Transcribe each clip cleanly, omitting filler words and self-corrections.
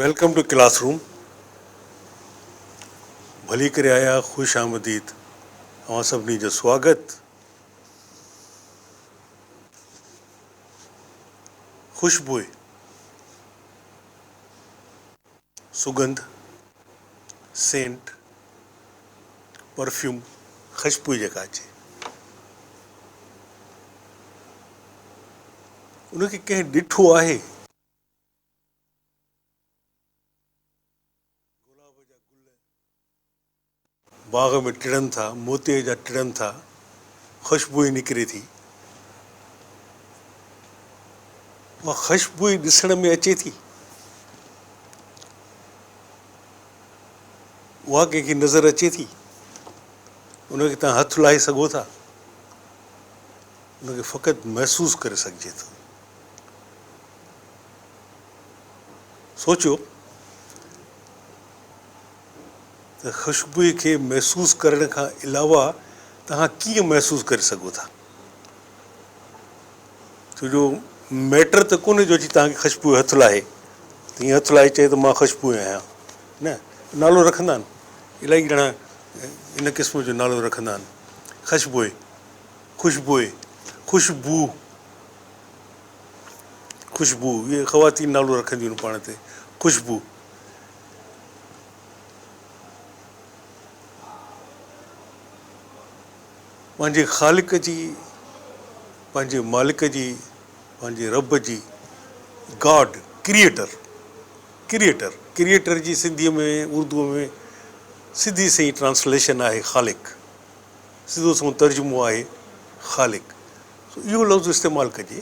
Welcome to class room ڀلي ڪري آيا خوش آمديد اوهان سڀني جو سواگت. خوشبوء، سڳنڌ، سينٽ، پرفيوم، خشبوء جيڪا اچي ان کي ڪنهن ڏٺو آهي؟ گلاب جا گل باغ ۾ ٽڙن ٿا، موتيي جا ٽڙن ٿا، خوشبوء نڪري ٿي. اها خوشبوء ڏسڻ ۾ اچي ٿي؟ اها ڪنهن کي نظر اچي ٿي؟ ان کي توهان هٿ لاهي سگهو ٿا؟ ان کي فقط محسوس ڪري سگهجي ٿو. سوچيو ته خوشبوء کي محسوس ڪرڻ کان علاوه توهان ڪيئن محسوس ڪري سگهو ٿا؟ ڇو جو ميٽر ته ڪونهي جو اچي توهان کي خوشبوء هٿ لاهي ته ائين هٿ لاهي چئي ته مان خوشبوء آهيان. نه، نالو رکندا آهن. الائي ڄڻا ان قسم جو نالو رکندا آهن. خوشبوء، خوشبوء، خوشبو. خوشبو، اهي خواتين نالو رکنديون آهن پاڻ تي، خوشبو. پنهنجي خالق جي، پنهنجي مالڪ جي، پنهنجي رب جي، گاڊ، ڪريئيٽر، ڪريئيٽر، ڪريئيٽر جي سنڌيء ۾ اردوء ۾ سڌي سنئين ٽرانسليشن آهي خالق، سڌو سنئون ترجمو آهي خالق. سو اهو لفظ استعمال ڪجي.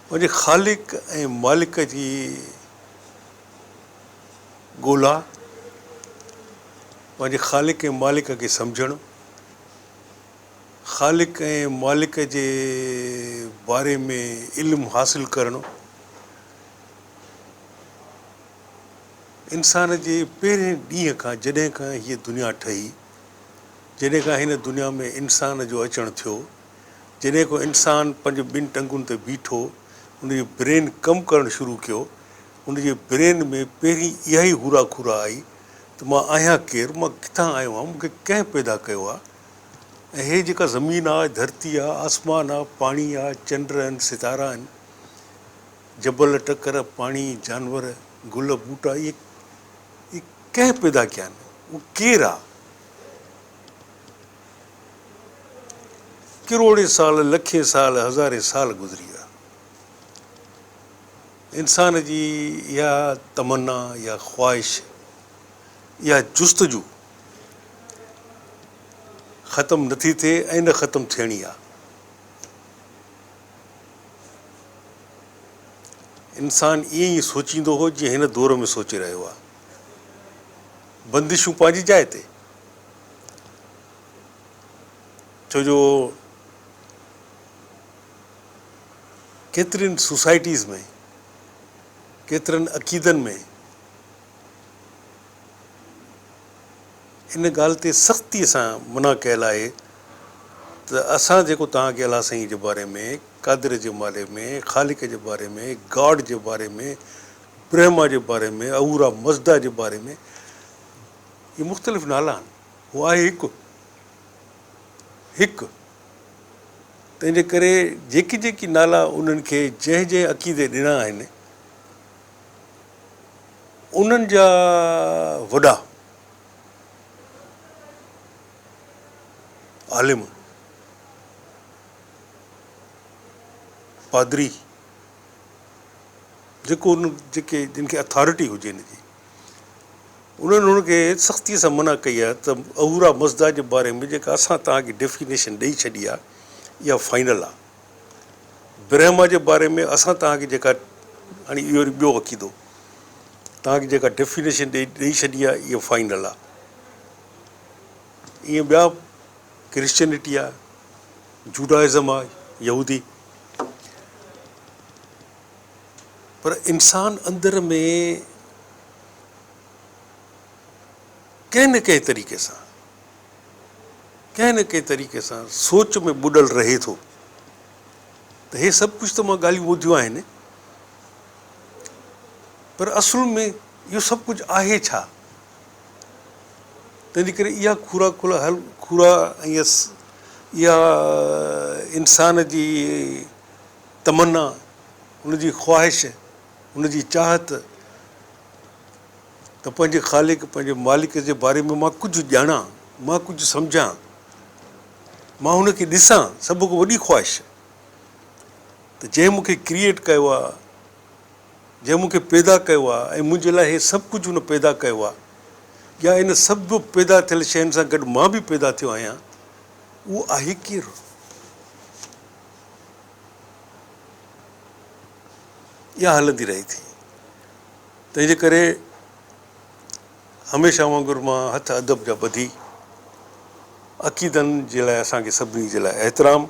پنهنجي خالق ۽ مالڪ جي ڳولا، پنهنجي خالق ۽ مالڪ کي سمجهڻ، خالق ۽ مالڪ جي باري ۾ علم حاصل ڪرڻ، انسان جي پهرين ڏينهن کان جڏهن کان هيء دنيا ٺهي، جڏهن کان هن دنيا ۾ انسان جو اچڻ ٿيو، جڏهن ڪو انسان پنهنجي ٻن ٽنگن تي بيٺو، ان جي برين ڪم ڪرڻ شروع ڪيو، ان جي برين ۾ پهرين اها ئي هورا کورا آئي ته مان آهيان ڪير، مان ڪٿان آيو آهيان، مون کي ڪنهن پيدا ڪيو آهي ۽ هي جيڪا زمين آهي، ڌرتي آهي، آسمان آهي، پاڻي آهي، چنڊ آهن، ستارا آهن، جبل، ٽڪر، پاڻي، جانور، گل، ٻوٽا اهي ڪنهن پيدا ڪيا آهن، اهو ڪير آهي؟ ڪروڙين سال، لکين سال، هزارين سال گذري ويا. انسان جي اها تمنا، اها خواهش، اها جستجو ختم نٿي ٿئي ۽ نه ختم ٿيڻي آ. انسان ائين ئي سوچيندو هو جيئن هن دور ۾ سوچي رهيو آ. بندشون پنهنجي جاء تي. ڇو جو ڪيترين سوسائٽيز ۾ ڪيترن عقيدن ۾ ان ڳالهه تي سختيء سان منع ڪيل آهي ته اسان جيڪو توهان کي الله سائين جي باري ۾ قادر جي باري ۾ خالق جي باري ۾ گاڊ جي باري ۾ برهما جي باري ۾ اهورا مزدا جي باري ۾ اهي مختلف نالا آهن هو آهي هڪ هڪ تنهن جي ڪري جيڪي جيڪي نالا انهن کي جنهن جنهن عقيدي ڏنا آهن انهن جا وڏا عالم پادري جيڪو جيڪي جن کي اٿارٽي هجي ان جي انهن هن کي سختيء سان منع ڪئي آهي ته اهورا مزدا جي باري ۾ جيڪا اسان توهان کي ڊيفينيشن ڏئي ڇڏي آهي اها فائنل آهي. برهما جي باري ۾ اسان توهان کي جيڪا هاڻي اهو وري ٻيو عقيدو توهان کي جيڪا ڊيفينيشن ڏئي ڏئي ڇڏي آهي اها فائنل آهي. ائين ٻيا ڪرسچنٽي آهي، جوڊائزم آهي، يهودي. پر انسان اندر ۾ ڪنهن نه ڪنهن طريقي سان ڪنهن نه ڪنهن طريقي سان سوچ ۾ ٻڏل رهي ٿو ته هي سڀ ڪجهه ته مان ڳالهيون ٻڌيون آهن پر اصل ۾ اهو سڀ ڪجهه آهي ڇا؟ تنهنجي ڪري اها کورا کلا هل کورا ۽ اها انسان جي تمنا، ان جي خواهش، ان جي چاهت ته پنهنجي خالق، پنهنجي مالڪ جي باري ۾ مان ڪجهه ڄاڻان، مان ڪجهه سمجهان، مان هن کي ڏسان، سڀ کان وڏي خواهش ته جنهن مون کي ڪريئيٽ ڪيو آهي، جنهن مون کي پيدا ڪيو آهي ۽ منهنجي لاء هي سڀ ڪجهه هن پيدا ڪيو آهي يا ان سڀ پيدا ٿيل شين سان گڏ مان به پيدا ٿيو آهيان، اهو آهي ڪير؟ اها هلندي رهي ٿي. تنهن جي ڪري هميشه وانگر مان هٿ ادب جا ٻڌي عقيدن جي لاء اسان کي سڀني جي لاء احترام.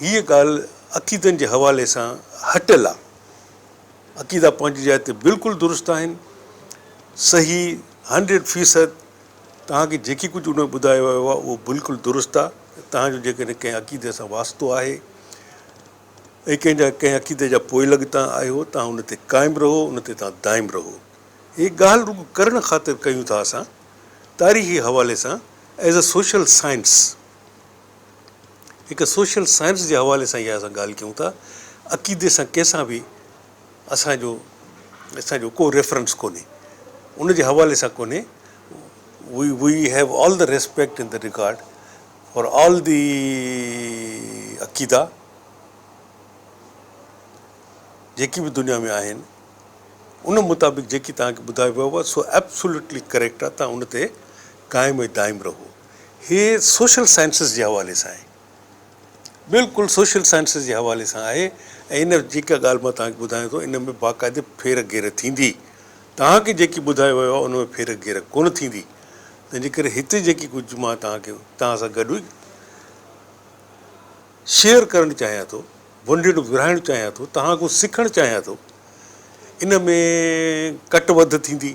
هيء ڳالهه عقيدن جي حوالي سان هٽيل آ. عقيدا پنهنجي جاء تي بلڪل درست آهن. صحيح هنڊريڊ فيصد توهان کي جيڪي ڪجهه ان ۾ ٻڌايو ويو آ اهو بلڪل درست آ. توهان جو جيڪڏهن ڪنهن عقيدي سان واسطو آهي ۽ ڪنهن جا ڪنهن عقيدي جا پوئلڳ توهان آهيو توهان ان تي قائم رهو ان تي توهان دائم رهو. هيء ڳالهه رڳو ڪرڻ خاطر ڪيون ٿا اسان تاريخي حوالي سان ايز اي سوشل سائنس. هڪ سوشل سائنس جي حوالي سان اها اسان ڳالهه ڪيون ٿا، عقيدي سان ڪنهن سان به اسان جو اسان جو ڪو ريفرنس ڪونهي، ان جي حوالي سان ڪونهي، we we have all the respect in the regard for all the عقيدا جيڪي به دنيا ۾ آهن، ان مطابق جيڪي توهان کي ٻڌايو ويو آهي سو ايبسولوٽلي ڪريڪٽ آهي، توهان ان تي قائم ۽ دائم رهو. هي سوشل سائنسز جي حوالي سان آهي. بلڪل سوشل سائنسز جي حوالي سان آهي ۽ ان جيڪا ڳالهه مان توهان کي ٻڌايان ٿو ان ۾ باقاعدي ڦير گهير ٿيندي. توهان کي جيڪي ٻڌايو ويو آهي ان ۾ ڦير گهير ڪونه ٿيندي. تنهن جي ڪري هتي جيڪي ڪجهه مان توهان کي توهان سان گڏ شيئر ڪرڻ چاهيان ٿو، ونڊڻ ورهائڻ چاهيان ٿو، توهان کان سکڻ چاهيان ٿو، ان ۾ ڪٽ وڌ ٿيندي.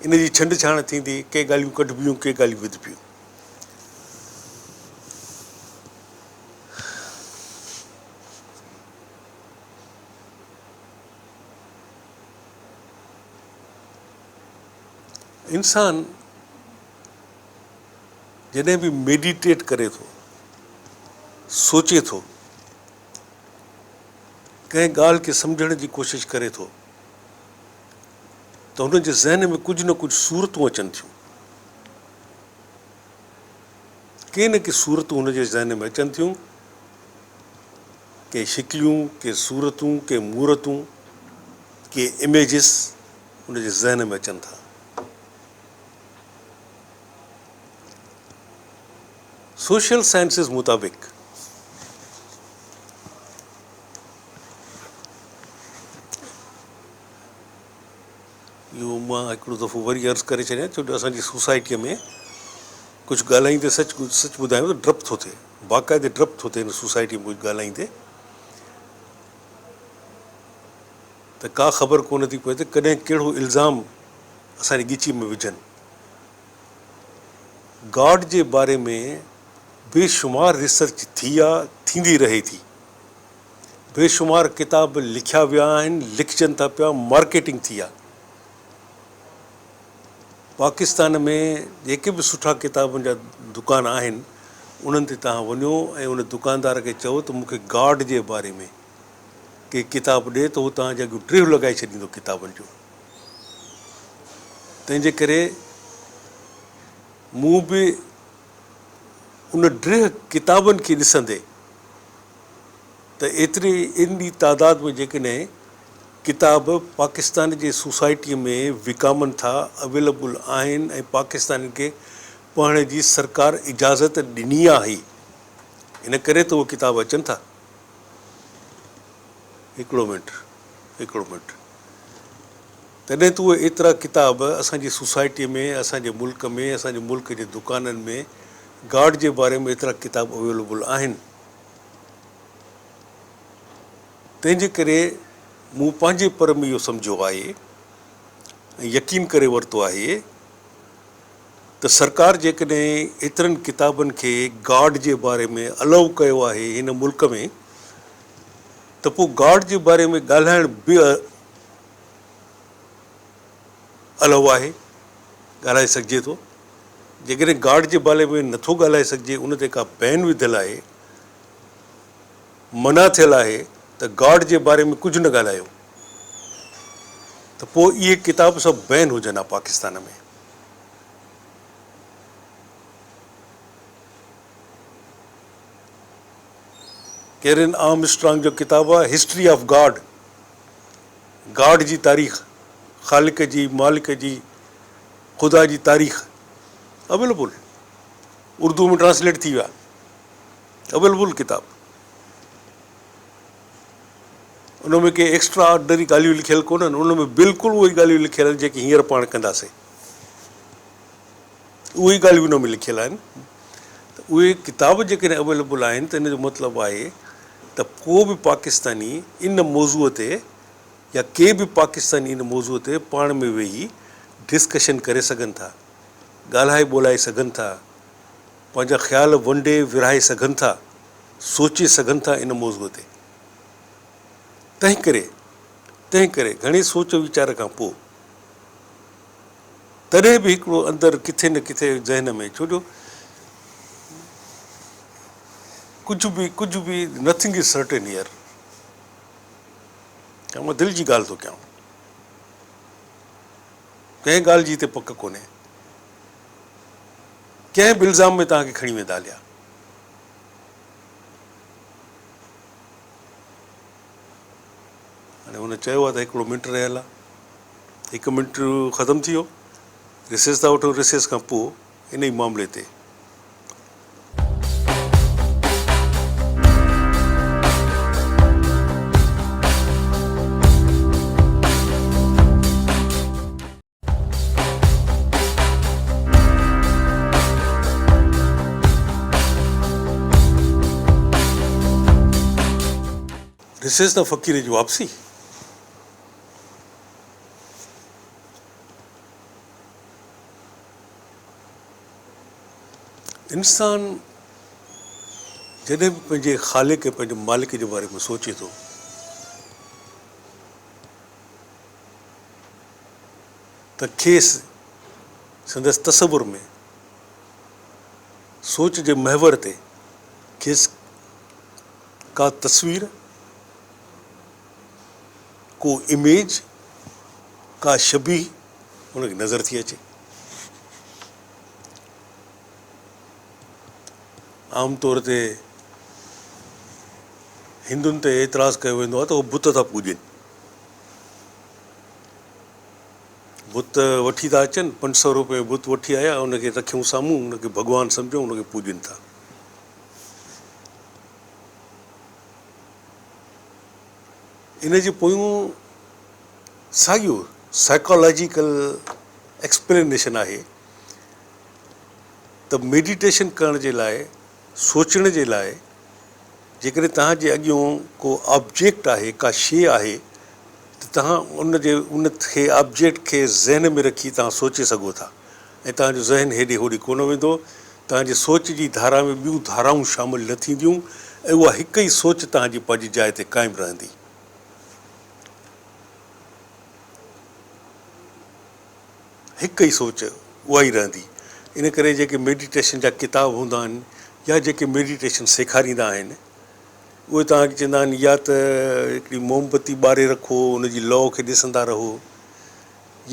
ان جي ڇنڊ ڇاڻ ٿيندي، ڪي ڳالهيون ڪڍبيون، ڪي ڳالهيون وڌبيون. انسان جڏهن به ميڊيٽيٽ ڪري ٿو، سوچي ٿو، ڪنهن ڳالهه کي سمجهڻ جي ڪوشش ڪري ٿو، ته هن جي ذهن ۾ ڪجهه نه ڪجهه صورتون اچن ٿيون. ڪي نه ڪي صورتون هن جي ذهن ۾ اچن ٿيون، ڪي شڪليون، ڪي صورتون، ڪي مورتون، ڪي اميجز هن جي ذهن ۾ اچن ٿا. سوشل سائنسز مطابق اهو مان هڪڙو دفعو وري عرض ڪري ڇڏيان ڇو جو اسان جي سوسائٽيء ۾ ڪجهه ڳالهائيندي سچ سچ ٻڌايان ته ڊپ ٿو ٿئي باقاعدي ڊپ ٿو ٿئي هن سوسائٽيء ۾ ڪجهه ڳالهائيندي ته ڪا خبر ڪونه ٿي پوي ته ڪڏهن ڪهڙو الزام اسان جي ڳچيء ۾ وجهن. گاڊ جي باري ۾ بي شمار ريسرچ ٿي آ ٿيندي رهي ٿي. بيشمار ڪتاب لکيا ويا آهن، لکجن ٿا پيا، مارڪيٽنگ ٿي آهي. پاڪستان ۾ جيڪي به سٺا ڪتابن جا دڪان آهن، انهن تي توهان وڃو ۽ ان دڪاندار کي چئو ته مون کي گاڊ جي باري ۾ ڪي ڪتاب ڏي ته هو توهان جي اڳيون ڊيهه لڳائي ڇڏيندو ڪتابن جو. تنهن جي ڪري مون به ان ڊيهه ڪتابن کي ڏسندي ته ايتري ايڏي تعداد ۾ جيڪڏهن ڪتاب پاڪستان جي سوسائٽيء ۾ وڪامن ٿا، اويلبل آهن ۽ پاڪستانين کي پڙهڻ جي سرڪار اجازت ڏني آهي، ان ڪري ته اهي ڪتاب اچن ٿا. هڪڙو منٽ، هڪڙو منٽ. تڏهن ته اهي ايترا ڪتاب اسان جي سوسائٽيء ۾، اسان جي ملڪ ۾، اسان جي ملڪ جي دڪانن ۾ گاڊ جي باري ۾ ايترا ڪتاب اويلبل آهن. تنهن جي ڪري مون پنهنجي پر ۾ اهو سمجهيو آهي ۽ يقين ڪري ورتو آهي ته سرڪار جيڪڏهن ايترن ڪتابن کي گاڊ جي باري ۾ الائو ڪيو آهي هن ملڪ ۾ ته پوء گاڊ جي باري ۾ ڳالهائڻ به الائو آهي، ڳالهائي سگهجي ٿو. جيڪڏهن گاڊ جي باري ۾ نٿو ڳالهائي سگهجي، ان تي ڪا بين وڌل آهي، منع ٿيل آهي ته گاڊ جي باري ۾ ڪجهه نه ڳالهايو ته پوء اهي ڪتاب سڀ بين هجن ها پاڪستان ۾. ڪيرين آرم اسٽرانگ جو ڪتاب آهي هسٽري آف گاڊ، گاڊ جي تاريخ، خالق جي، مالڪ جي، خدا جي تاريخ اويلبل اردو ۾ ٽرانسليٽ ٿي ويا اويلبل ڪتاب ان ۾ ڪي ايڪسٽرا آرڊنري ڳالهيون لکيل ڪونهن ان ۾ بلڪل اهي ڳالهيون لکيل آهن جيڪي هينئر پاڻ ڪنداسين اهي ئي ڳالهيون ان ۾ لکيل آهن ته اهي ڪتاب جيڪڏهن اويليبل آهن ته ان جو مطلب آهي ته ڪو به پاڪستاني ان موضوع تي يا ڪي به پاڪستاني ان موضوع تي پاڻ ۾ ويهي ڊسڪشن ڪري سگهن ٿا، ڳالهائي ٻولهائي سگهن ٿا، پنهنجا خيال ونڊي ورهائي سگهن ٿا، سوچي سگهن ٿا ان موضوع تي. تنهنڪري تنهنڪري گهڻي سوچ ويچار کان پوء تڏهن به هڪڙو اندر ڪٿي نه ڪٿي ذهن ۾ ڇو جو ڪجهه به ڪجهه به نٿنگ از سرٽين هيئر مان دل جي ڳالهه ٿو ڪيان ڪنهن ڳالهه جي هتي پڪ ڪونهي ڪنهن به الزام ۾ توهان کي کڻي ويندا هليا هاڻي هن چيو آهي ته هڪڙو منٽ رهيل آهي هڪ منٽ ختم ٿي ويو، رسيس ٿا وٺون، رسيس کان پوء انهي معاملي تي. رسيس تان فقير جي واپسي. انسان جڏهن به پنهنجي خالق ۽ پنهنجي مالڪ جي باري ۾ سوچي ٿو ته کيس سندس تصور ۾ سوچ جي محور تي کيس ڪا تصوير ڪو اميج، ڪا شبيهه هن کي نظر ٿي اچي. عام طور تي هندن تي اعتراض ڪيو ويندو آهي ته هو بت ٿا پوڄين. بت وٺي ٿا اچن، 500 روپيه جو بت وٺي آيا، ان کي رکيون سامهون، ان کي ڀڳوان سمجهيو، ان کي پوڄين ٿا. ان جي پويون ساڳيو سائيڪالاجيڪل ايڪسپلينيشن آهي ته ميڊيٽيشن ڪرڻ جي لاء سوچڻ جي لاء جيڪڏهن توهان جي اڳيون ڪو آبجيڪٽ آهي ڪا شيء آهي ته توهان ان جي ان کي آبجيڪٽ کي ذهن ۾ رکي توهان سوچي سگهو ٿا ۽ توهان جو ذهن هيڏي هوڏي ڪونه ويندو، توهان جي سوچ جي ڌارا ۾ ٻيون ڌارائون شامل نه ٿينديون ۽ اها هڪ ئي سوچ توهان جي پنهنجي جاء تي قائم رهندي. هڪ ئي سوچ اها ئي رهندي. ان ڪري جيڪي ميڊيٽيشن جا ڪتاب هوندا آهن يا جيڪي ميڊيٽيشن سيکاريندا آهن اهي توهان کي چوندا آهن يا ته هڪڙي موم بتي ٻاري رکو ان جي لو کي ڏسندا رهو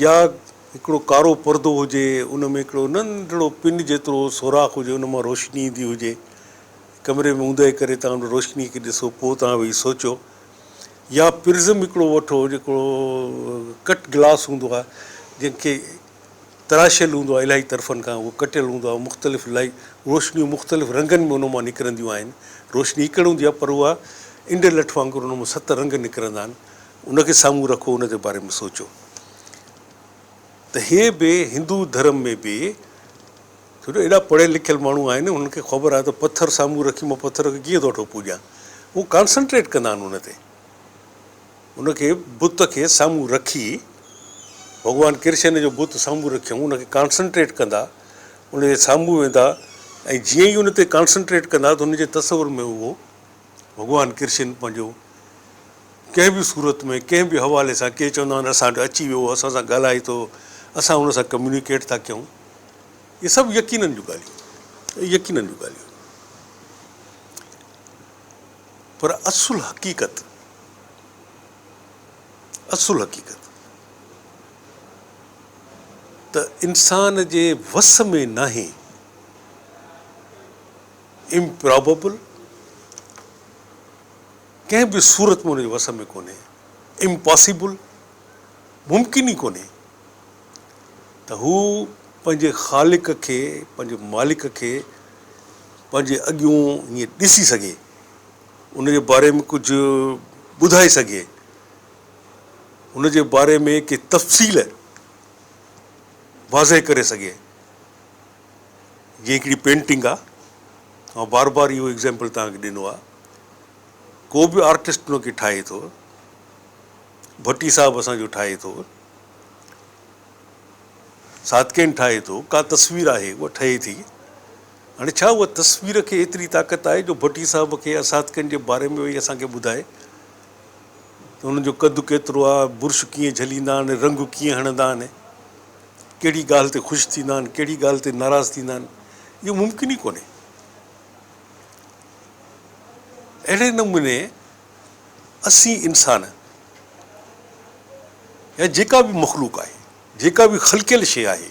يا هڪڙو ڪارو پردو هجي، ان ۾ هڪڙو ننڍڙو پن جيترو سوراخ هجي، ان مان روشني ايندي هجي. ڪمري ۾ اوندهه ڪري توهان ان روشنيء کي ڏسو، پوء توهان ويهي سوچو. يا پرزم هڪڙو وٺو، جيڪو ڪٽ گلاس هوندو آهي، جنهن کي تراشيل هوندو آهي الاهي طرفن کان، اهو ڪٽيل هوندو آهي، مختلف لائيٽ، روشنيون مختلف رنگن ۾ ان مان نڪرنديون آهن. روشني هڪڙ هوندي آهي، پر اها انڊلٺ وانگر ان مان ست رنگ نڪرندا آهن. ان کي سامهون رکو، ان جي باري ۾ سوچو. ته هي به هندو ڌرم ۾ به ڇو جو ايڏا پڙهيل لکيل ماڻهو آهن انهن کي خبر آهي ته پٿر سامهون رکي مان پٿر کي ڪيئن ٿو وٺو پوڄيان هو ڪانسنٽريٽ ڪندا آهن ان تي ان کي بت کي سامهون رکي ڀڳوان ڪرشن جو بت سامهون رکيون ان کي ڪانسنٽريٽ ڪندا ان جي سامهون ويندا ۽ جيئن ئي ان تي ڪانسنٽريٽ ڪندا ته ان جي تصور ۾ اهو ڀڳوان ڪرشن پنهنجو ڪنهن به صورت ۾ ڪنهن به حوالي سان ڪي چوندا آهن اسان وٽ اچي ويو اسان سان ڳالهائي ٿو اسان ان سان ڪميونيڪيٽ ٿا ڪيون. اهي سڀ يقينن جون ڳالهيون يقينن جون ڳالهيون پر اصل حقيقت اصل حقيقت ته انسان جي وس ۾ ناهي، Improbable، ڪنهن به صورت ۾ ان جي وس ۾ ڪونهي، Impossible، ممڪن ئي ڪونهي ته هو پنهنجي خالق کي، پنهنجي مالڪ کي پنهنجي اڳيون ائين ڏسي سگهي، ان جي باري ۾ ڪجهه ٻڌائي سگهي، ان جي باري ۾ ڪي تفصيل واضح ڪري سگهي. جيئن هڪڙي پينٽنگ آ، آئون بار بار اهو ايگزيمپل توهان کي ڏنو آ، ڪو به آرٽسٽ ان کي ٺاهي ٿو، ڀٽي صاحب اسان جو ٺاهي ٿو، صادقين ٺاهي ٿو، ڪا تصوير آهي اها ٺهي ٿي، هاڻي ڇا اها تصوير کي ايتري طاقت آهي جو ڀٽي صاحب کي يا صادقين جي باري ۾ ويهي اسان کي ٻڌائي ته انهن جو قد ڪيترو آهي، برش ڪيئن جهليندا آهن، رنگ ڪيئن هڻندا آهن، ڪهڙي ڳالهه تي خوش ٿيندا آهن، ڪهڙي ڳالهه تي ناراض ٿيندا آهن، اهو ممڪن ئي ڪونهي. اهڙي نموني اسين انسان يا جيڪا به مخلوق آهي، جيڪا به خلقيل شيء آهي،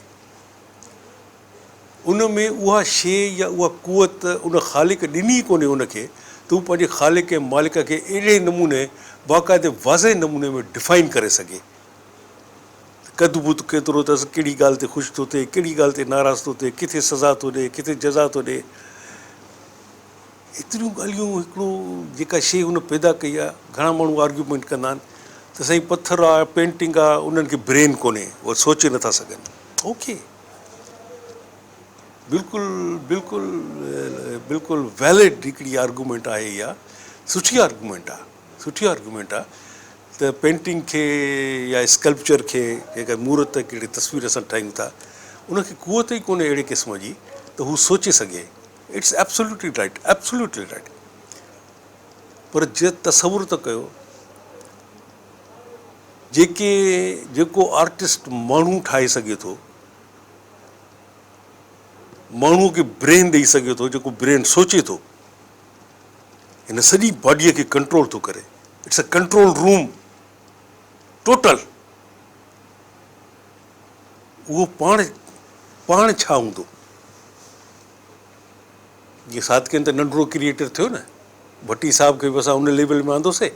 ان ۾ اها شيء يا اها قوت ان خالق ڏني ئي ڪونهي ان کي ته هو پنهنجي خالق ۽ مالڪ کي اهڙي نموني باقاعدي واضح نموني ۾ ڊفائن ڪري سگهي ته قد بت ڪيترو اٿس، ڪهڙي ڳالهه تي خوش ٿو ٿئي، ڪهڙي ڳالهه تي ناراض ٿو ٿئي، ڪٿي سزا ٿو ڏئي، ڪٿي جزا ٿو ڏئي. ايتريون ڳالهيون هڪڙو جيڪا شيء هن پيدا ڪئي آهي، گهڻا ماڻهو آرگيومينٽ ڪندا آهن ته سائين پٿر آهي، پينٽنگ آهي، انهن کي برين ڪونهي، اهي سوچي نٿا سگهن. اوڪي بلڪل بلڪل بلڪل ويلڊ هڪڙي آرگومينٽ آهي اها سٺي آرگومينٽ آهي سٺي آرگومينٽ آهي ته پينٽنگ کي يا اسڪلپچر کي جيڪا مورت ڪهڙي تصوير اسان ٺاهيون ٿا ان کي قوت ئي ڪونهي اهڙي قسم جي ته هو سوچي سگهي it's absolutely right absolutely right پر جي تصور ته ڪيو جيڪي جيڪو آرٽسٽ ماڻهو ٺاهي سگهي ٿو، ماڻهوء کي برين ڏئي سگهي ٿو، جيڪو برين سوچي ٿو، هن سڄي باڊيء کي ڪنٽرول ٿو ڪري، it's a control room total, اهو پاڻ پاڻ ڇا هوندو؟ جيئن صادقين ته ننڍڙو ڪريئيٽر ٿيو نه، ڀٽي صاحب کي به اسان ان ليول ۾ آندوسي.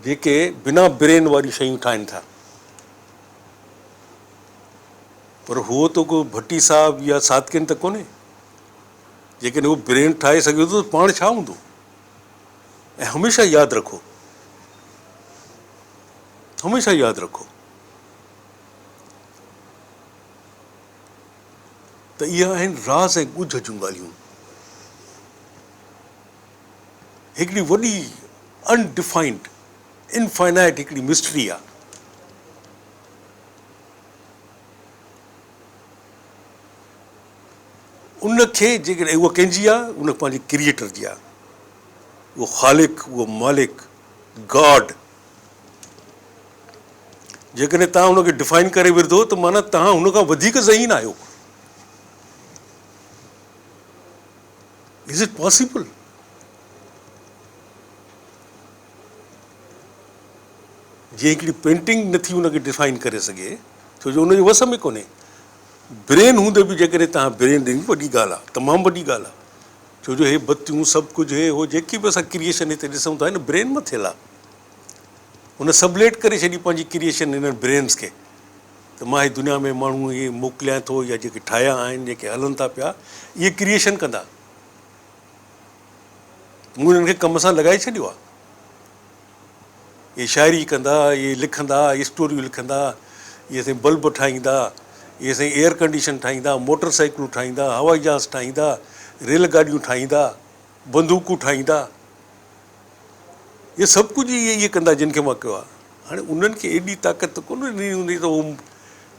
جيڪي بنا برين واريون شيون ٺاهين ٿا پر هو ته ڪو ڀٽي صاحب يا صادقين ته ڪونهي جيڪڏهن هو برين ٺاهي سگهي ٿو ته پاڻ ڇا هوندو ۽ هميشه ياد رکو هميشه ياد رکو ته اهي آهن راز ۽ ڳجهه جون ڳالهيون هڪڙي وڏي ان ڊفائنڊ، انفائنائٽ هڪڙي مسٽري آ. ان کي جيڪڏهن اها ڪنهن جي آ؟ ان پنهنجي ڪريئيٽر جي آ. اهو خالق، اهو مالڪ، گاڊ. جيڪڏهن توهان ان کي ڊفائن ڪري وڌو ته معنيٰ توهان هن کان وڌيڪ ذهين آهيو. Is it possible? جيئن هڪڙي پينٽنگ نٿي ان کي ڊفائن ڪري سگهي ڇو جو ان جي وس ۾ ڪونهي. برين هوندي به جيڪڏهن توهان برين ڏني وڏي ڳالهه آهي تمام وڏي ڳالهه آهي ڇو جو هي بتيون سڀ ڪجهه هي هو جيڪي به اسان ڪريئيشن هتي ڏسون ٿا هن برين مان ٿيل آهي هن سبليٽ ڪري ڇڏي پنهنجي ڪريئيشن هنن برينز کي ته مان هي دنيا ۾ ماڻهو اهي موڪليان ٿو يا جيڪي ٺاهيا آهن جيڪي هلن ٿا پيا اهي ڪريئيشن ڪندا. مون انهن کي ڪم سان لڳائي ڇڏيو آهي. اهي شاعري ڪندا، اهي لکندا، اهي اسٽوريون لکندا، اهي سائين بلب ٺاهيندا، اهي سائين ايئر ڪنڊيشن ٺاهيندا، موٽر سائيڪلون ٺاهيندا، هوائي جهاز ٺاهيندا، ريل گاڏيون ٺاهيندا، بندوقون ٺاهيندا. اهي سڀ ڪجهه اهي اهي ڪندا جن کي مان ڪيو آهي. هاڻي انهن کي ايڏي طاقت ته ڪونه ڏني هوندي ته هو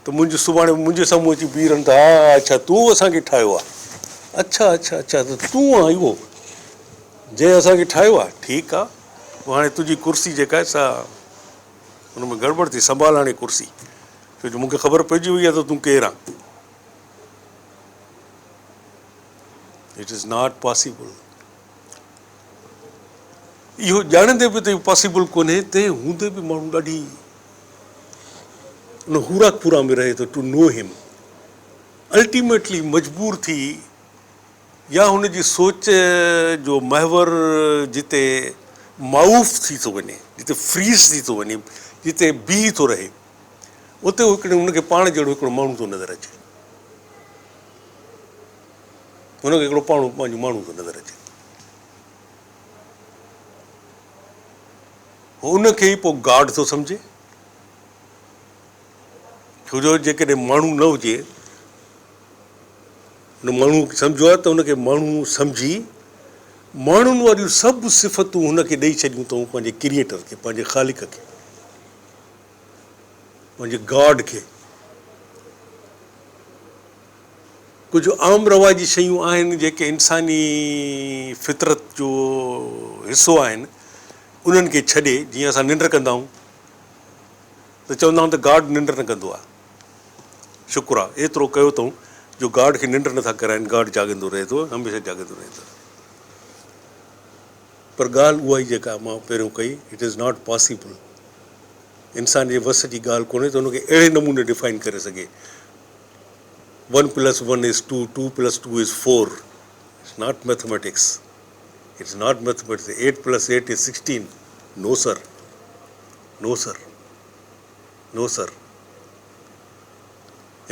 ته منهنجي سڀاڻي منهنجي سامهون اچي بيهي رهن ته ها اڇا تون اسان کي ٺاهيو آهي. اڇا اڇا اڇا ته تون آهين اهو جنهن اسان کي ٺاهيو آهي. ٺيڪ آهي پوء هاڻي تنهنجي ڪرسي جيڪا آهي سا ان ۾ گڙٻڙ ٿي سنڀال هاڻي ڪرسي. ڇو جو مون کي خبر پئجي وئي آهي ته تون ڪير آن. It is not possible. اهو ڄاڻندي به ته اهو پاسيبل ڪونهي، تنهن هوندي به ماڻهو ڏاڍي ان هورا کورا ۾ رهي ٿو ٽو نو هم. الٽيميٽلي مجبور ٿي يا هن جي سوچ جو محور جتي مائوف ٿي ٿو وڃي، جتي فريز ٿي ٿو وڃي، جتي بيهي ٿو رهي، اتي هو هڪڙي هن کي پاڻ جهڙو هڪڙو ماڻهو ٿو نظر اچي. هن کي هڪڙو پاڻ پنهنجو ماڻهو ٿو نظر اچي. هو ان کي ئي پوء گاڊ ٿو سمجهي. ڇو جو جيڪڏهن ماڻهو نه هجي، هن ماڻهوء کي سمجهيو آهي ته هن کي ماڻهو سمجهي ماڻهن واريون سڀ صفتون هن کي ڏئي ڇڏيون اٿئون پنهنجي ڪريئيٽر کي، پنهنجي خالق کي، پنهنجي گاڊ کي. ڪجهه عام رواجي شيون آهن جيڪي انساني فطرت جو حصو آهن انهن کي ڇڏي جيئن اسان ننڊ ڪندا آهيون ته چوندا آهيون ته گاڊ ننڊ نه ڪندو آهي. شڪر آ ايترو ڪيو اٿئون جو گارڊ کي ننڊ نٿا ڪرائين گارڊ جاڳندو رهي ٿو هميشه جاڳندو رهي ٿو پر ڳالهه اها ئي جيڪا مان پهريون ڪئي it is not possible انسان جي وس جي ڳالهه ڪونهي ته ان کي اهڙي نموني ڊفائن ڪري سگهي one plus one is two two plus two is four it's not mathematics it's not mathematics eight plus eight is 16 no sir no sir no sir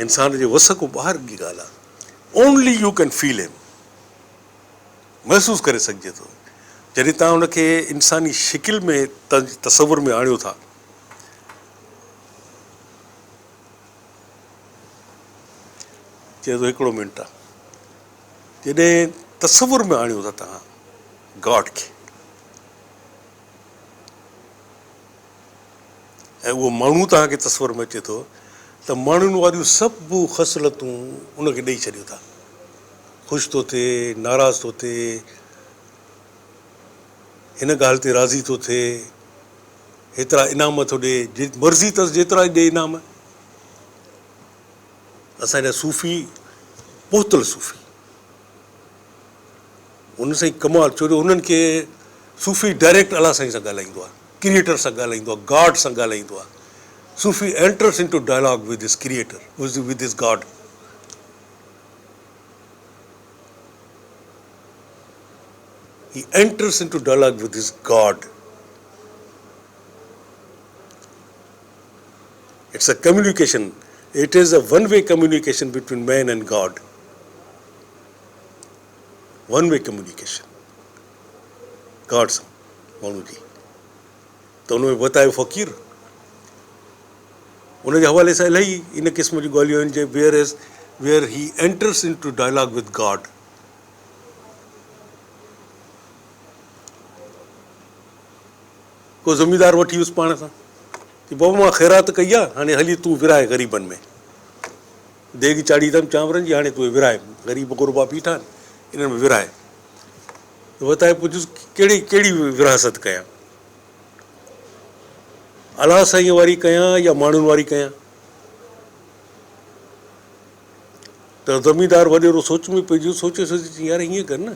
انسان جي وس کان ٻاهر جي ڳالهه آهي only you can feel هم محسوس ڪري سگهجي ٿو جڏهن توهان ان کي انساني شڪل ۾ تصور ۾ آڻيو ٿا چئي ٿو هڪڙو منٽ آ جڏهن تصور ۾ آڻيو ٿا توهان گاڊ کي ۽ اهو ماڻهو توهان کي تصور ۾ اچي ٿو ته ماڻهن واريون سڀ خصلتون ان کي ڏئي ڇڏيو ٿا. خوش ٿو ٿئي، ناراض ٿو ٿئي، هن ڳالهه تي راضي ٿو ٿئي، هيترا انعام ٿو ڏئي، مرضي اٿس جيترا ڏئي انعام. اسان جا صوفي پهتل صوفي. ان سائين ڪمال ڇو جو انهن کي صوفي ڊائريڪٽ الله سائين سان ڳالهائيندو آهي ڪريئيٽر سان ڳالهائيندو آهي گاڊ سان ڳالهائيندو آهي Sufi enters into dialogue with his creator with his God he enters into dialogue with his God it's a communication it is a one way communication between man and God one way communication God سان ماڻهو جي ته ان ۾ وتايو فقير ان جي حوالي سان الاهي ان قسم جون ڳالهيون آهن جي where is where he enters into dialogue with God ڪو زميندار وٺي ويس پاڻ سان چي بابا مان خيرات ڪئي آ هاڻي هلي تون ورهائي غريبن ۾ ديڳ چاڙهي اٿم چانورن جي هاڻي تون اهي ورهاء، غريب غربا بيٺا آهن انهن ۾ ورهاء. ته وتائي پڇيس ڪهڙي ڪهڙي ورهاست ڪيان؟ الله سائينء واري ڪيان يا ماڻهن واري ڪيان؟ ته زميندار وڏيرو سوچ ۾ پئجي ويو، سوچي سوچي چيائين يار ائين ڪر نه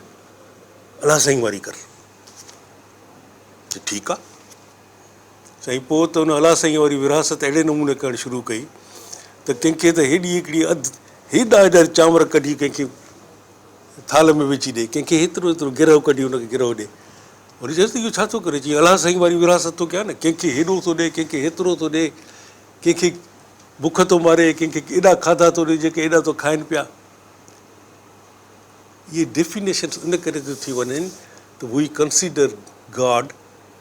الله سائين واري ڪر. چي ٺيڪ آ. سائين پوء ته ان الله سائينء واري ورهاست اهڙي نموني ڪرڻ شروع ڪئي ته ڪنهن کي ته هيڏي هڪڙي اڌ هيڏا هيڏا چانور ڪڍي ڪنهن کي ٿالهه ۾ وجهي ڏي، ڪنهن کي هيترو هيترو گرهه ڪڍي ان کي گرهه ڏي. وري چيس ته اهو ڇا ٿو ڪري؟ چيائين الله سائين واري ورهاست ٿو ڪيان نه، ڪنهن کي هيڏو ٿو ڏي، ڪنهن کي هيترو ٿو ڏي، ڪنهن کي بک ٿو ماري، ڪنهن کي ايڏا کاڌا ٿو ڏي جيڪي ايڏا ٿو کائن پيا. اهي ڊيفينيشنس ان ڪري ٿيون ٿي وڃن ته we consider God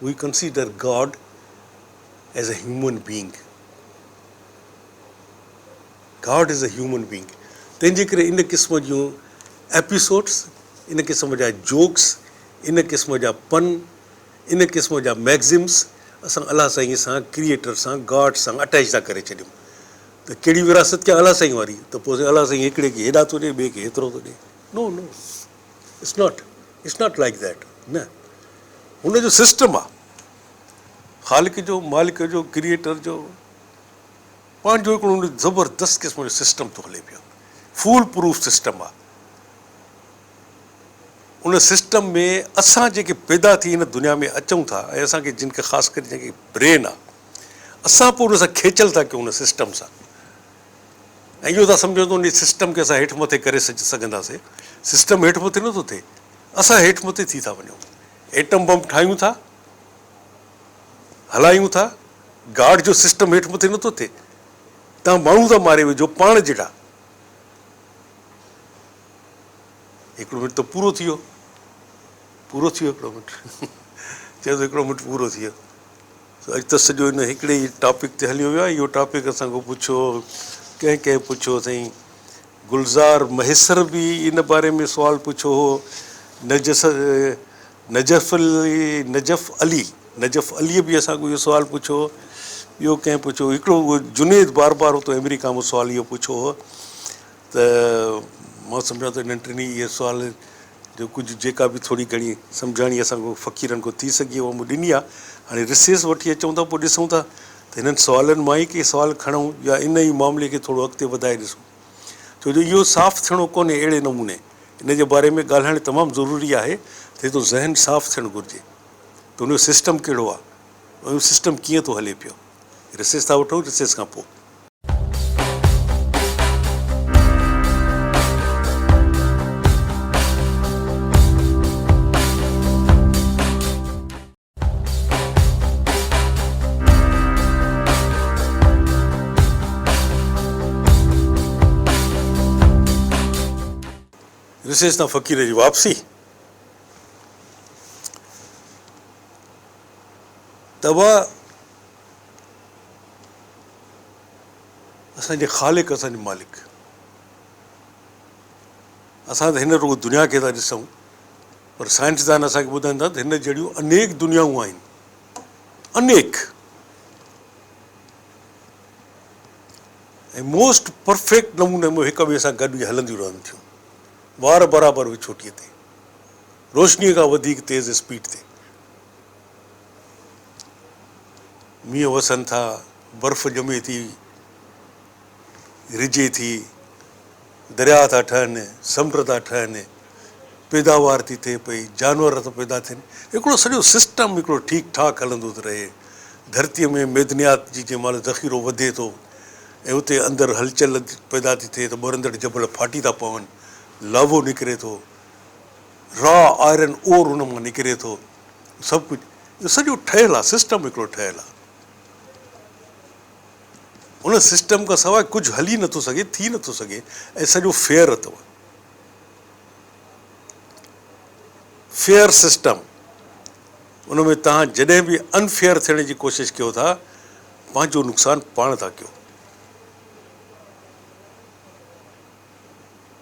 We consider God as a human being. God is a human being. تنهن جي ڪري ان قسم جون ايپيسوڊس، ان قسم جا جوڪس، ان قسم جا پن، ان قسم جا ميگزمس اسان الله سائين سان، ڪريئيٽر سان، گاڊ سان اٽيچ ٿا ڪري ڇڏيون ته ڪهڙي وراثت ڪيان الله سائين واري ته پوء الله سائين هڪڙي کي هيڏا ٿو ڏي ٻئي کي هيترو ٿو ڏي. No no it's not it's not like that نه. هن جو سسٽم آ خالق جو مالڪ جو ڪريئيٽر جو پنهنجو هڪڙو ان زبردست قسم جو سسٽم ٿو هلي پيو. فول پروف سسٽم آ. ان سسٽم ۾ اسان جيڪي پيدا ٿي هن دنيا ۾ اچون ٿا ۽ اسان کي جن کي خاص ڪري جن کي برين آ اسان پوء ان سان کيچل ٿا ڪيون ان سسٽم سان ۽ اهو ٿا سمجهون ته ان سسٽم کي اسان هيٺ مٿي ڪري سگهنداسين. سسٽم هيٺ مٿي نٿو ٿئي، اسان هيٺ مٿي ٿي ٿا وڃون. ايٽم بم ٺاهيون ٿا، هلايون ٿا، گارڊ جو سسٽم هيٺ مٿي نٿو ٿئي. توهان ماڻهو ٿا ماري وجهو پاڻ جهڙا. هڪڙو منٽ ته پورو ٿي ويو، پورو ٿي ويو هڪڙو منٽ. چيو ته هڪڙو منٽ پورو ٿي ويو. سو اڄ ته سڄو ان هڪڙي ئي ٽاپڪ تي هليو ويو آهي. اهو ٽاپڪ اسان کان پڇيو، ڪنهن ڪنهن پڇيو سائين گلزار مهيسر به ان باري ۾ سوال پڇيو هو، نجس نجف علي نجف علي نجف عليء به اسان کان اهو سوال پڇيو هو. ٻيو ڪنهن پڇيو هڪڙو اهو جنيد بار بار اتو آمريڪا مان سوال اهو پڇيو هو ته مان سمجهان ٿو انهن ٽنهي اهي سوال جو ڪجهه جيڪا به ٿوري گهڻي سمجهاڻي اسان کان فقيرن کان ٿي سگهي اها مون ڏني آهي. هاڻي رسيس وٺي اچون ٿا پوء ڏسون ٿا ته هنن سوالن مان ئي ڪي سوال کڻون يا ان ئي معاملي کي ٿورو اڳتي وڌائي ڏسون. ڇو جو اهو صاف ٿيڻو ڪونهي اهڙي نموني ان جي باري ۾ ڳالهائڻ تمام ضروري آهي ته هتو ذهن صاف ٿيڻ گهرجي ته ان جو سسٽم ڪهڙو آهي ۽ اهو سسٽم ڪيئن ٿو هلي پيو. رسيس ٿا وٺون رسيس کان پوء. رسيس تان فقير جي واپسي ته اسان جي خالق اسان جي مالڪ اسان ته هن رڳو دنيا کي ٿا ڏسون پر سائنسدان اسان کي ٻڌائين ٿا ته هن جهڙيون انيڪ دنيائون آهن انيڪ ۽ موسٽ پرفيڪٽ نموني ۾ هڪ ٻئي سان گڏ هلنديون رهن ٿيون وار برابر وڇوٽيء تي روشنيء کان وڌيڪ تيز اسپيڊ تي مينهن وسن ٿا، برف ڄمي ٿي، رجي ٿي، درياء ٿا ٺهن، سمنڊ ٿا ٺهن، پيداوار ٿي ٿئي پئي، جانور ٿا پيدا ٿين، هڪڙو سڄو سسٽم هڪڙو ٺيڪ ٺاڪ هلندو ٿو رهي. ڌرتيء ۾ معدنيات جي جنهن مهل ذخيرو وڌي ٿو ۽ اتي اندر هلچل پيدا ٿي ٿئي ته ٻرندڙ جبل ڦاٽي ٿا پون، لاوو نڪري ٿو، را آئرن اور ان مان نڪري ٿو، سڀ ڪجهه اهو سڄو ٺهيل آهي، سسٽم هڪڙو ٺهيل آهي. ان سسٽم کان سواء ڪجهه هلي نٿو سگهي، ٿي نٿو سگهي ۽ سڄو فيئر اٿو. فيئر سسٽم ان ۾ توهان جڏهن به ان فيئر ٿيڻ جي ڪوشش ڪيو ٿا، پنهنجو نقصان پاڻ ٿا ڪيو.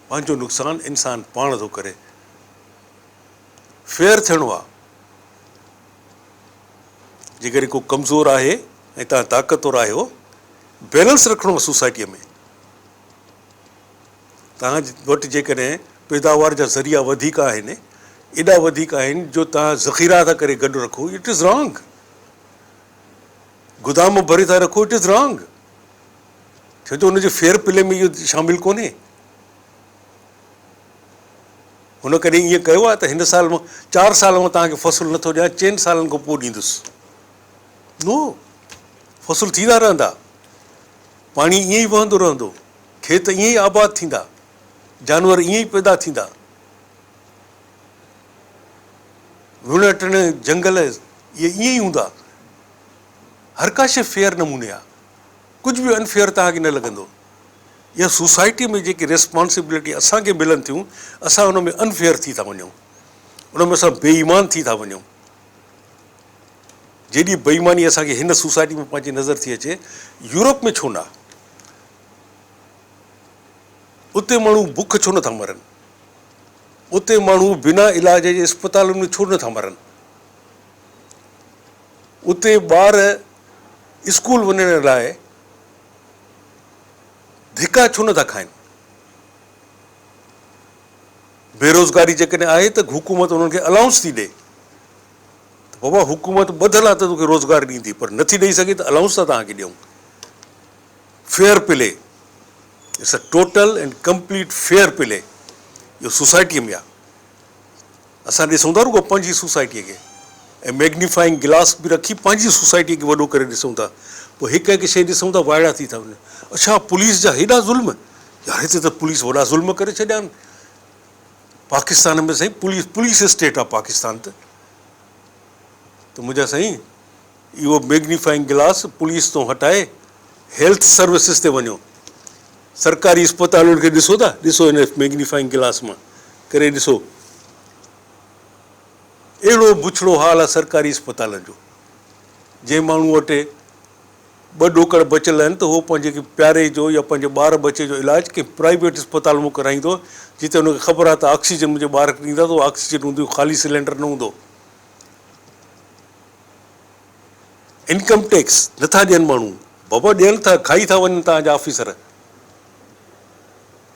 پنهنجو نقصان انسان پاڻ ٿو ڪري. فيئر ٿيڻو آ. جيڪڏهن ڪو ڪمزور آهي ۽ توهان طاقتور آهيو، بيلنس رکڻو آ سوسائٽيء ۾. توهان وٽ جيڪڏهن پيداوار جا ذريعا وڌيڪ آهن، ايڏا وڌيڪ آهن جو توهان ذخيرا ٿا ڪري گڏ رکو، it is wrong. گدام ڀري ٿا رکو، it is wrong. ڇو جو ان جي فيئر پلي ۾ اهو شامل ڪونهي. هن ڪڏهن ائين ڪيو آهي ته هن سال مان چار سال مان توهان کي فصل نٿو ڏيان چئن سالن کان پوء ڏيندس. نو، فصل ٿيندا رهندا، پاڻي ائين ئي وهندو رهندو، کيت ائين ئي آباد ٿيندا، جانور ائين ئي پيدا ٿيندا، وڻ ٽڻ جنگل اهي ائين ئي هوندا. هر ڪا شيء فيئر نموني آهي، ڪجهه به انفيئر توهان کي نه لڳندو. يا سوسائٽي ۾ جيڪي ريسپانسبلٽي اسان کي ملن ٿيون اسان ان ۾ انفيئر ٿي ٿا وڃون، ان ۾ اسان بي ايمان ٿي ٿا وڃون. جيڏي بي ايماني اسان کي هن سوسائٽي ۾ پنهنجي نظر ٿي اچي، يورپ ۾ ڇو نه؟ اتي ماڻهو بک ڇو نٿا مرن؟ اتي ماڻهو بنا علاج جي اسپتالن ۾ ڇو نٿا مرن؟ اتي ٻار اسڪول وڃڻ لاء ڌڪا ڇو نه ٿا کائن؟ بيروزگاري جيڪڏهن آهي ته حڪومت انهن کي الائونس ٿي ڏئي ته بابا حڪومت ٻڌل آهي ته توکي روزگار ڏيندي پر نٿي ڏئي سگهي ته الائونس ٿا توهان کي ڏيون. Fair play, it's a total and complete fair play. اهو سوسائٽيء ۾ آهي. اسان ڏسون ٿا رڳو پنهنجي سوسائٽيء کي ۽ ميگنيفائنگ گلاس به رکي پنهنجي سوسائٽيء کي وڏو ڪري ڏسون ٿا. پوء هڪ هڪ شيء ڏسون ٿا وائڙا ٿي ٿا وڃون. اڇا پوليس جا هيڏا ظلم! يار هتي ته پوليس وڏا ظلم ڪري ڇڏيا آهن. پاڪستان ۾ سائين پوليس پوليس اسٽيٽ آهي پاڪستان ته. ته منهنجا سائين اهو ميگنيفائنگ گلاس پوليس تون هٽائي هيلٿ سروسز تي وڃو. سرڪاري اسپتالن کي ڏسو ٿا؟ ڏسو هن ميگنيفائنگ گلاس مان ڪري ڏسو. اهڙو بڇڙو حال آهي سرڪاري اسپتالن جو. جنهن ماڻهو وٽ ٻه ڏوڪڙ بچيل آهن ته هو پنهنجي ڪنهن پياري جو يا پنهنجي ٻار ٻچي جو علاج ڪنهن پرائيويٽ اسپتال مان ڪرائيندو جتي هن کي خبر آهي ته آڪسيجن منهنجي ٻار کي ڏيندا ته اهو آڪسيجن هوندي خالي سلينڊر نه هوندو. انڪم ٽيڪس نٿا ڏين ماڻهو، بابا ڏين ٿا، کائي ٿا وڃن توهان جا آفيسر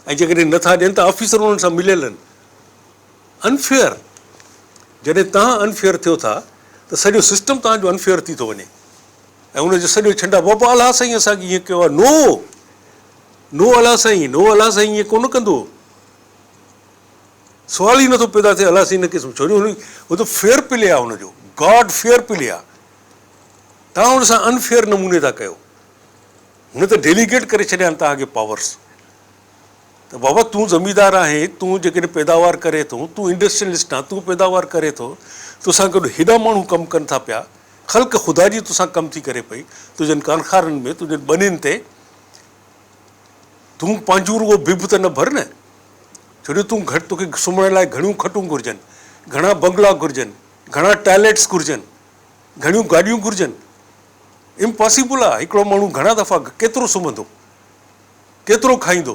۽ جيڪڏهن نٿا ڏين ته آفيسر انهن سان مليل آهن. انفيئر، جڏهن توهان انفيئر ٿيو ٿا ته سڄو سسٽم توهان جو انفيئر ٿي ٿو وڃي ۽ ان جو سڄو ڇنڊا بابا الله سائين اسان کي ائين ڪيو آهي، نو نو الله سائين، نو الله سائين ائين ڪونه ڪندو. سوال ئي نٿو پيدا ٿئي الله سائين ان قسم ڇو جو هو ته فيئر پلي آهي هن جو گاڊ فيئر پلي آهي توهان هن سان ان فيئر نموني ٿا ڪيو هن ته ڊيليگيٽ ڪري ڇڏيا آهن توهان کي پاورس ته بابا تون زميندار آهين تون جيڪڏهن پيداوار ڪري ٿو تون انڊسٽريلسٽ آهين تون پيداوار ڪري ٿو توسان گڏ هيڏا ماڻهو ڪم ڪن ٿا پيا خلق خدا جي توسان ڪم ٿي ڪري پئي تنهنجن ڪارخانن ۾ تنهنجن ٻنين تي تون پنهنجون رڳو بب ته نه ڀر نه ڇو جو تون گهٽ توکي سمهڻ لاء گهڻيون کٽون گهرجن، گهڻا بنگلا گهرجن، گهڻا ٽئاليٽس گهرجن، گهڻيون گاڏيون گهرجن. امپاسيبل آ هڪڙو ماڻهو گهڻا دفعا ڪيترو سمهندو، ڪيترو کائيندو.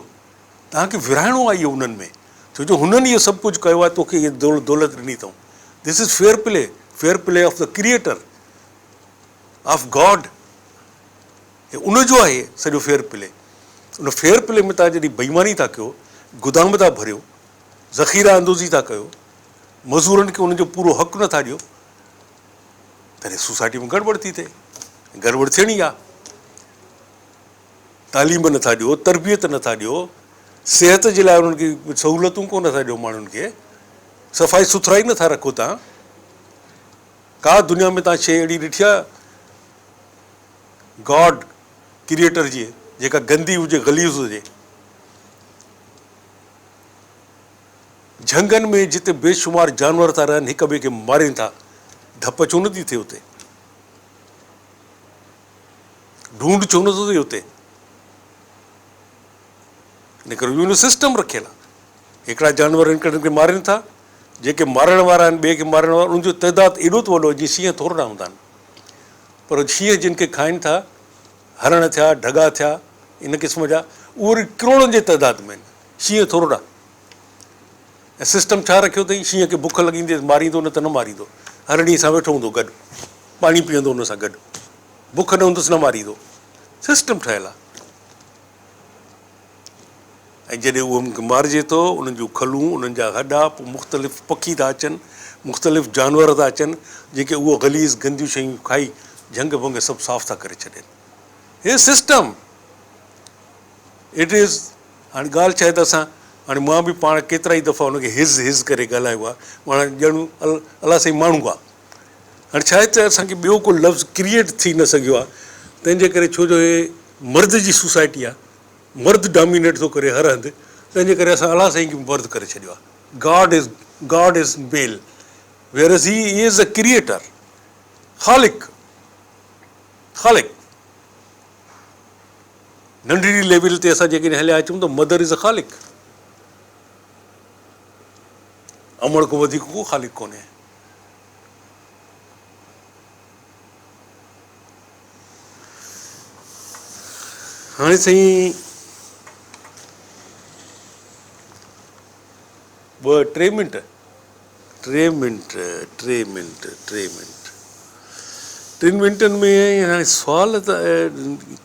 توهان کي ورهائڻو آ اهو انهن ۾ ڇو جو هنن اهو سڀ ڪجهه ڪيو آ توکي اهي دولت ڏني اٿئون. This is fair play, fair play of the creator, of God. هي ان جو آهي سڄو فيئر پلي. ان فيئر پلي ۾ توهان جڏهن بيماني ٿا ڪيو، گدام ٿا ڀريو، ذخيره اندوزي ٿا ڪيو، مزورن کي انهن جو پورو حق نه ٿا ڏيو، تڏهن سوسائٽي ۾ گڙٻڙ ٿي ٿئي. گڙٻڙ ٿيڻي آهي. تعليم نه ٿا ڏيو، تربيت نه ٿا ڏيو، صحت جي لاء انهن کي سهولتون ڪونه ٿا ڏيو ماڻهن کي، صفائي سٿرائي نه ٿا رکو توهان. ڪا دنيا ۾ توهان شيء اهڙي ڏٺي آهي؟ گاڊ ڪريئيٽر جي جيڪا گندي هجي غليظ هجي. جهنگن ۾ جتي بيشمار جانور ٿا رهن هڪ ٻئي کي مارين ٿا ڌپ ڇو نٿي ٿئي اتي؟ ڍونڍ ڇو نٿو ٿئي اتي؟ ان ڪري اهو سسٽم رکيل آهي. هڪڙا جانور هڪڙن کي مارين ٿا جيڪي مارڻ وارا آهن ٻئي کي مارڻ وارا ان جو تعداد ايڏو ته وڏو آهي جيئن شينهن ٿورڙا هوندا آهن. پر شينهن جن کي کائن ٿا، هرڻ ٿيا، ڍڳا ٿيا، ان قسم جا، اهي وري ڪروڙن جي تعداد ۾ آهن، شينهن ٿورڙا. ۽ سسٽم ڇا رکيو اٿئي، شينهن کي بک لڳي ايندي ماريندو نه ته نه ماريندو، هرڻي سان ويٺو هوندو گڏ، پاڻي پيئندو ان سان گڏ، بک نه هوندس نه ماريندو، سسٽم ٺهيل آهي. ۽ جڏهن اهو انهن کي مارجي ٿو، انهن جون کلون، انهن جا هڏا، پوء مختلف پکي ٿا اچن، مختلف جانور ٿا اچن، جيڪي اهو غليظ گنديون شيون کائي جهنگ ڀنگ سڀ صاف ٿا ڪري ڇڏين. هي سسٽم it is هاڻي ڳالهه ڇا آهي ته اسان هاڻي مان به پاڻ ڪيترائي دفعا ان کي his his ڪري ڳالهايو آهي، معنيٰ ڄڻ الله سائين ماڻهو آهي. هاڻي ڇا آهي ته اسان کي ٻيو ڪو لفظ ڪريئيٽ ٿي نه سگهيو آهي، تنهن جي ڪري ڇو جو هي مرد جي سوسائٽي آهي، مرد ڊامينيٽ ٿو ڪري هر هنڌ، تنهن جي ڪري اسان الله سائين کي به مرد ڪري ڇڏيو آهي. God is God is male whereas he is a creator خالق خالق ننڍڙي ليول تي اسان جيڪڏهن هليا اچون ته مدر از ا خالق امڙ کان وڌيڪ ڪو خالق ڪونهي. هاڻي سائين ٻه ٽي منٽ ٽي منٽ ٽي منٽ ٽي منٽ ٽن منٽن ۾ هاڻي سوال ته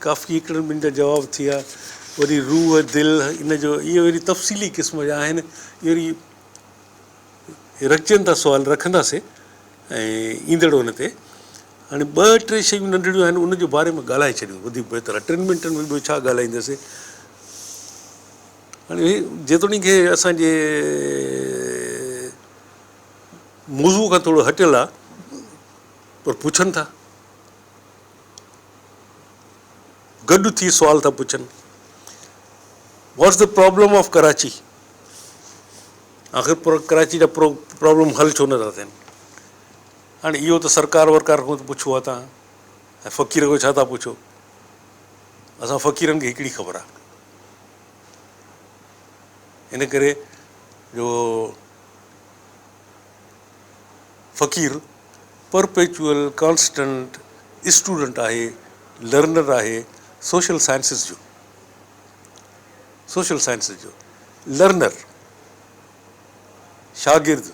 ڪافي هڪڙن ٻن جا جواب ٿي ويا وري روح دل ان جو اهي وري تفصيلي قسم جا آهن اهي وري رکجن ٿا سوال رکنداسين ۽ ايندڙ ان تي هاڻي ٻه ٽي شيون ننڍڙيون آهن ان جي باري ۾ ڳالهائي ڇڏيون وڌيڪ بهتر آهي. ٽن منٽن ۾ ٻيو ڇا ڳالهائينداسين. هاڻي هي جيتوڻيڪ هي اسان جي موضوع کان ٿورو هٽيل آهي پر پڇن ٿا. گڏ ٿي سوال ٿا پڇن. What's the problem of Karachi? آخر ڪراچي جا پرابلم حل ڇو نٿا ٿين؟ هاڻي اهو ته سرڪار ورڪار کان ته پڇو ها توهان ۽ فقير کان ڇا ٿا پڇو؟ اسان فقيرن کي هڪڙي خبر آهي ان ڪري جو فقير پرپيچوئل ڪانسٽنٽ اسٽوڊنٽ آهي لرنر آهي سوشل سائنسز جو سوشل سائنسز جو لرنر شاگرد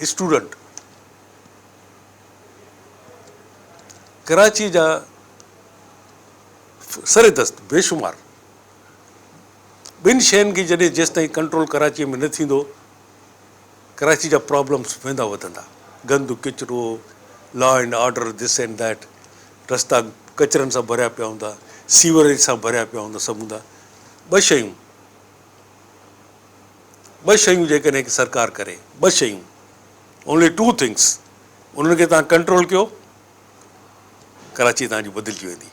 اسٽوڊنٽ ڪراچي جا سر دست بيشمار ٻن شين کي جڏهن جيستائين ڪنٽرول ڪراچي ۾ نه ٿيندو ڪراچي جا پرابلمس ويندا وڌندا گند ڪچرو law and order this and that رستا ڪچرن سان ڀريا پيا هوندا سيوريج سان ڀريا پيا هوندا سڀ هوندا ٻه شيون ٻه شيون جيڪڏهن هڪ سرڪار ڪري ٻه شيون اونلي ٽو ٿنگس انهن کي توهان ڪنٽرول ڪيو ڪراچي توهان جي بدلجي ويندي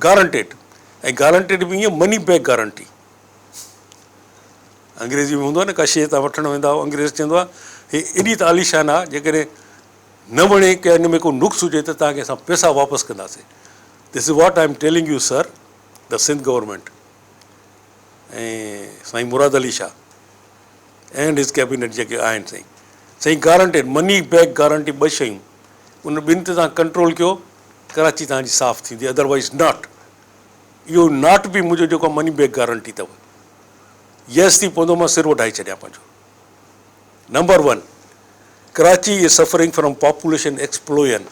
گارنٽيڊ ۽ گارنٽيڊ به ائين مني بيڪ گارنٽي انگريزي ۾ هوندو آهي نه ڪا شيء توهان وٺڻ ويندا آهيو انگريز چوندو آهي هي ايڏي ته عاليشان آهي جيڪڏهن نه وڻي ڪي ان ۾ ڪو نقص هجي ته توهان کي اسان پئسا واپس ڪنداسين this is what I am telling you sir the Sindh government ۽ Sain Murad Ali Shah and his cabinet جيڪي آهن سائين سائين گارنٽيڊ مني بيڪ گارنٽي ٻه شيون ان ٻن تي توهان ڪنٽرول ڪيو ڪراچي توهان جي صاف ٿيندي ادروائز not اهو not به منهنجو جيڪو مني بيڪ گارنٽي اٿو يس ٿي پوندو مان سر وڍائي ڇڏيان پنهنجو number one Karachi is suffering from population explosion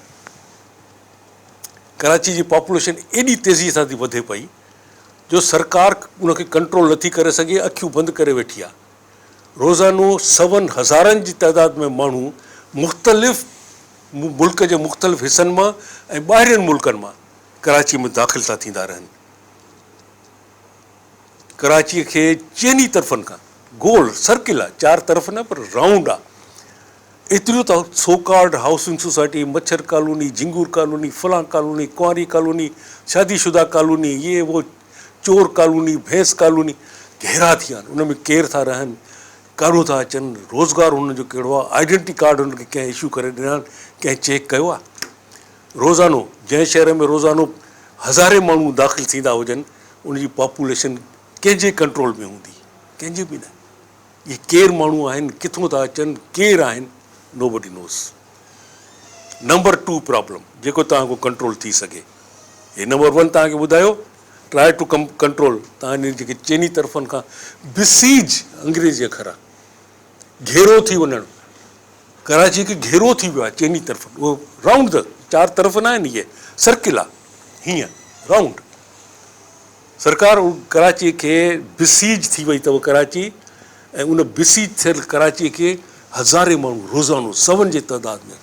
Karachi جي پاپوليشن ايڏي تيزي سان ٿي وڌي پئي جو سرڪار ان کي ڪنٽرول نٿي ڪري سگهي، اکيون بند ڪري ويٺي آهي. روزانو سون هزارن جي تعداد ۾ ماڻهو مختلف ملڪ جي مختلف حصن مان ۽ ٻاهرين ملڪن مان ڪراچي ۾ داخل ٿا ٿيندا رهن. ڪراچي کي چئني طرفن کان گول سرڪل آهي، چار طرف نه پر رائونڊ آهي. ايتريون ته سو ڪالڊ هائوسنگ سوسائٽي، مڇر ڪالوني، جهنگور ڪالوني، فلان ڪالوني، ڪنواري ڪالوني، شادي شده ڪالوني، يي وو، چور ڪالوني، ڀينس ڪالوني گهيرا ٿي ويا آهن، ان ۾ ڪير ٿا رهن، ڪاڏو ٿا اچن، روزگار انهن جو ڪهڙو آهي، آئيڊنٽي ڪارڊ انهن کي ڪنهن اشو ڪري ڏنا آهن، ڪنهن چيڪ ڪيو آهي؟ روزانو جنهن شهر ۾ روزانو هزارين ماڻهو داخل ٿيندا هجن، ان جي پاپوليشن ڪنهن جي ڪنٽرول ۾ هوندي؟ ڪنهن جي به نه. اهي ڪير ماڻهو آهن، ڪٿون ٿا اچن، ڪير آهن، nobody knows. Number two problem جيڪو توهان کان ڪنٽرول ٿي سگهي. هي نمبر ون توهان کي ٻڌايو، ٽرائي ٽو ڪم ڪنٽرول توهان جي جيڪي چئني طرفن کان بسيج انگريزي اکر آهي، گهيرو ٿي وڃڻ، ڪراچي کي گهيرو ٿي ويو آهي چئني طرفن، اهو رائونڊ ته چار طرف نه آهن اهي سرڪل آهي هيئن رائونڊ. سرڪار ڪراچي کي بسيج ٿي وئي اٿو ڪراچي ۽ ان بسيج ٿيل ڪراچي کي هزارين ماڻهو روزانو سون جي تعداد ۾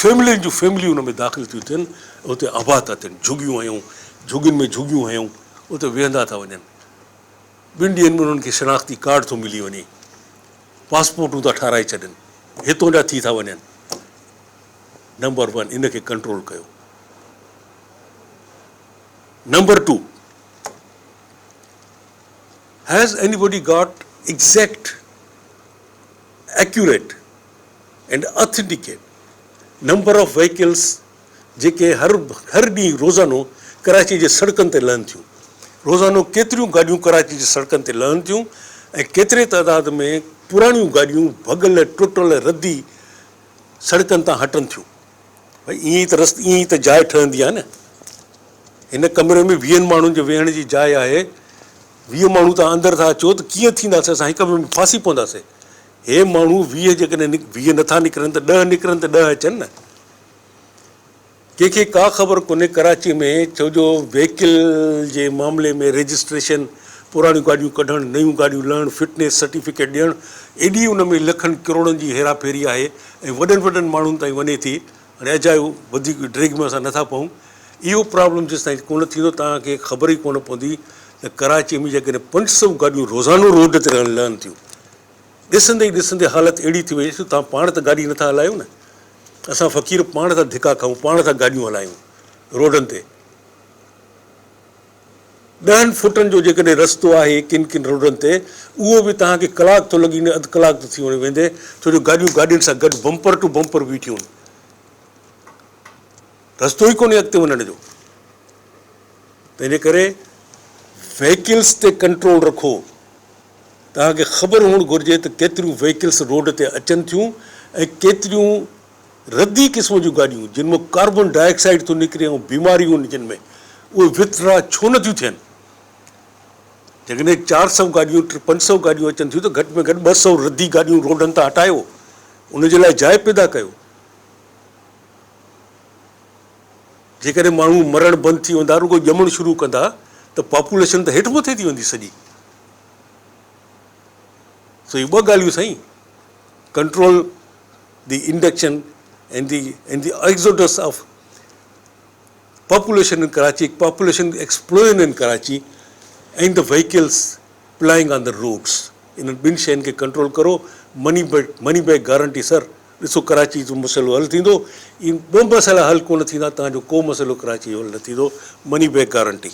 فيملين جون فيمليون ان ۾ داخل ٿيون ٿين ۽ اتي آباد ٿا ٿين جهڳيون هنيون جهڳين ۾ جهڳيون هنيون اتي ويهندا ٿا وڃن ٻن ڏينهن ۾ انهن کي شناختي ڪارڊ ٿو ملي وڃي پاسپورٽون ٿا ٺاراهي ڇڏن هتون جا ٿي ٿا وڃن نمبر ون ان کي ڪنٽرول ڪيو number two has anybody got exact accurate and authenticate number of vehicles جيڪي هر هر ڏينهن روزانو ڪراچي جي سڙڪن تي لهن ٿيون روزانو ڪيتريون گاڏيون ڪراچي جي سڙڪن تي لهن ٿيون ۽ ڪيتري تعداد ۾ پراڻيون گاڏيون ڀڳل ٽٽل ردي سڙڪن تان هٽن ٿيون ڀئي ائين ئي ته رست ائين ئي ته جاء ٺهندي آهي نه. هن ڪمري ۾ ويهن ماڻهن جي ويهڻ جي جاء آهي. 20 ماڻهو توهان اندر ٿا اچو ته ڪيئن ٿينداسين اسان هڪ ٻئي ۾ ڦاسي پونداسين. هي ماڻهو 20 جيڪڏهن 20 نٿا نڪرن ته ڏهه نڪرن ته ڏهه اچن نه. ڪنهن کي ڪا خبر ڪونهي ڪراچي ۾ ڇو جو وهيڪل جي معاملي ۾ رجسٽريشن، پراڻيون گاڏيون ڪڍڻ، نيون گاڏيون لهڻ، فٽنيس سرٽيفڪيٽ ڏيڻ ايڏي ان ۾ لکن ڪروڙن جي هيرا ڦيري آهي ۽ وڏن وڏن ماڻهن تائين وڃي ٿي. هاڻي اجايو وڌيڪ ڊريگ ۾ اسان نٿا پئون. اهو پرابلم جيستائين ڪونه ٿيندو توهان کي خبر ئي ڪونه پوندي ته ڪراچي ۾ جيڪڏهن 500 گاڏيون روزانو روڊ تي لهن ٿيون. ڏسندي ئي ڏسندي حالت اهڙي ٿي وئي توهان پاڻ ته گاڏي نٿا هلايو نه. اسان فقير پاڻ ٿا ڌڪا کائون پاڻ ٿا گاڏيون هلايون روڊن تي. ڏهن فوٽن جو جيڪڏهن رستو آهي ڪن ڪن روڊن تي اهو به توهان کي ڪلاڪ ٿو لڳي وڃي اڌ ڪلاڪ ٿو ٿي وڃي ويندي ڇو جو گاڏيون گاڏين سان گڏ بمپر ٽو بمپر بيٺيون آهن رستو ئي ڪونهي اڳتي وڃڻ جو تنهنجي ڪري وهيڪلس تي ڪنٽرول رکو توهان کي خبر هئڻ گهرجي ته ڪيتريون وهيڪلس روڊ تي اچن ٿيون ۽ ڪيتريون ردي قسم جون گاڏيون جن مان ڪاربن ڊاء آڪسائيڊ ٿو نڪري ۽ بيماريون آهن جن ۾ اهي وٿڊرا ڇو نه ٿيون ٿين؟ جيڪڏهن 400 گاڏيون 500 گاڏيون اچن ٿيون ته گهٽ ۾ گهٽ 200 ردي گاڏيون روڊن تان هٽايو ان جي لاء جاء پيدا ڪيو. جيڪڏهن ماڻهو مرڻ بند ٿي ويندا رڳو ڄمڻ شروع ڪندا ته پاپوليشن ته هيٺ مٿي ٿي ويندي سڄي. سو اهي ٻه ڳالهيون سائين control the induction and the and the exodus of population in Karachi, population explosion in Karachi and the vehicles plying on the roads. انهن ٻن شين کي ڪنٽرول ڪرو money back money back guarantee sir ڏسو ڪراچي جو مسئلو حل ٿيندو اهي ٻه مسئلا حل ڪونه ٿيندا توهان جو ڪو مسئلو ڪراچي جو حل نه ٿيندو مني بيڪ گارنٽي.